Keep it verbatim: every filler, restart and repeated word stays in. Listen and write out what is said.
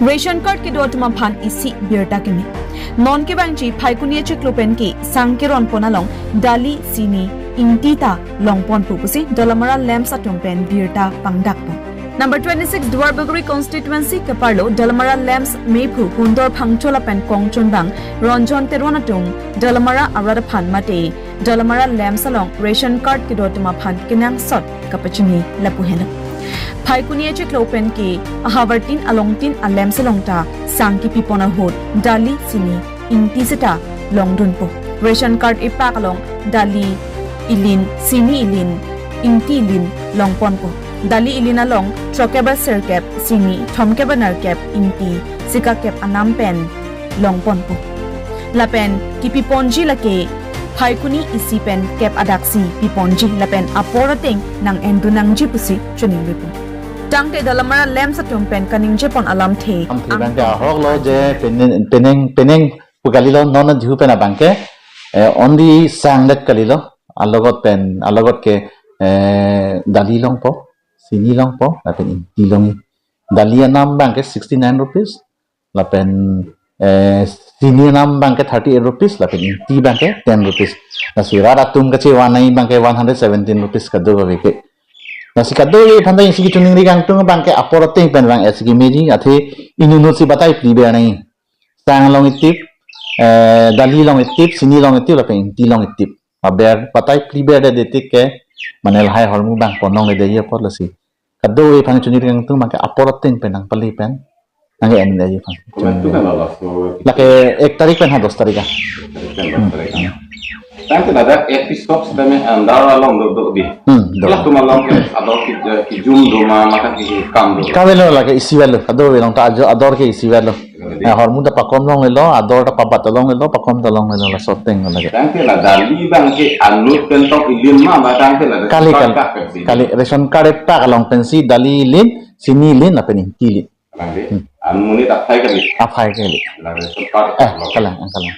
Ration card kedo atum aphan isi birta keme. Non kevangji Phaikuni achiklo pen ke sang keron pon along dali, sini, ingti ta longponpo pusi Dolamara LAMPS atum pen birta pangdakpo. Number twenty-six Duarbagori constituency keparlo Dolamara LAMPS mephu Hundor Phangcho lapen kongchunbang Ranjan Teron atum Dolamara arat aphan mate Dolamara LAMPS along ration card kedo atum aphan kenangsot kapachini lapu heno. Phaikuni achiklo pen ke ahavartin alongtin a-LAMPS along ta sang kepipon ahut dali, sini, ingti seta longdunpo. Ration card epak along dali ilin, sini ilin, ingti ilin longponpo. Dali ilin along throkkep ra sirkep, sini thomkep ra nerkep, ingti sikakep anam pen longponpo. Lapen kepiponji lake Phaikuni isi pen kep adaksi piponji lapen apor ateng nang-endun nangji pusi choningripo. Tangte Dolamara LAMPS atum pen kaningjepon alamthe. Alamthe abangke ahoklo je penang, penang, penang pu kalilo, non jhu pen abangke, eh, only sanglet kalilo, alogot pen, alogot ke, eh, dali longpo, sini longpo, lapen ingti longji. Dali anam abangke sixty nine rupees, lapen, eh, sini anam abangke thirty eight rupees, lapen ingti abangke ten rupees. Lasi rat atum kachevan nangji abangke one hundred seventeen rupees kadokave ke. Lasi kadokave aphan ta isi kechoningri kangtung abangke apor ateng pen vang-et si kemeji, athe inut inut si batai phli ber nangji. Sang long itip, eh, dali long itip, sini long itip, lapen ingti long itip. Aber batai phli ber de detik ke, mane lahai ahormu abang pon longledeji apot lasi. Kadokave aphan choningri kangtung abangke apor ateng pen nangpale pen nang-enleji aphan. Komat tu kan laso. Lake ek tarik pen ha dos tarik ah. Ek tarik pen dos tarik ah. Tangte ladak A P shop sitame andar along do do di. Hmm, do. Latum along ke ador ke, eh, kejum do ma, maka kekam do. Kavelo lake isi avelo. Kadokave along ta ajo ador ke isi avelo. Kavelo di. Eh, ahormu ta pakom longlelo, ador ta pabat longlelo, pakom ta longlelo, laso ateng lake. Tangte la dali abangke anut pen tong ilin ma, ma tangte la Kali, kali. Kak kak si. Kali, ration card epak along pensi dali ilin, sini ilin, lapen ingti ilin. Kalang di. Hmm. An monit aphai kali. Aphai kali. La ration card Eh, along. Kalang, kalang.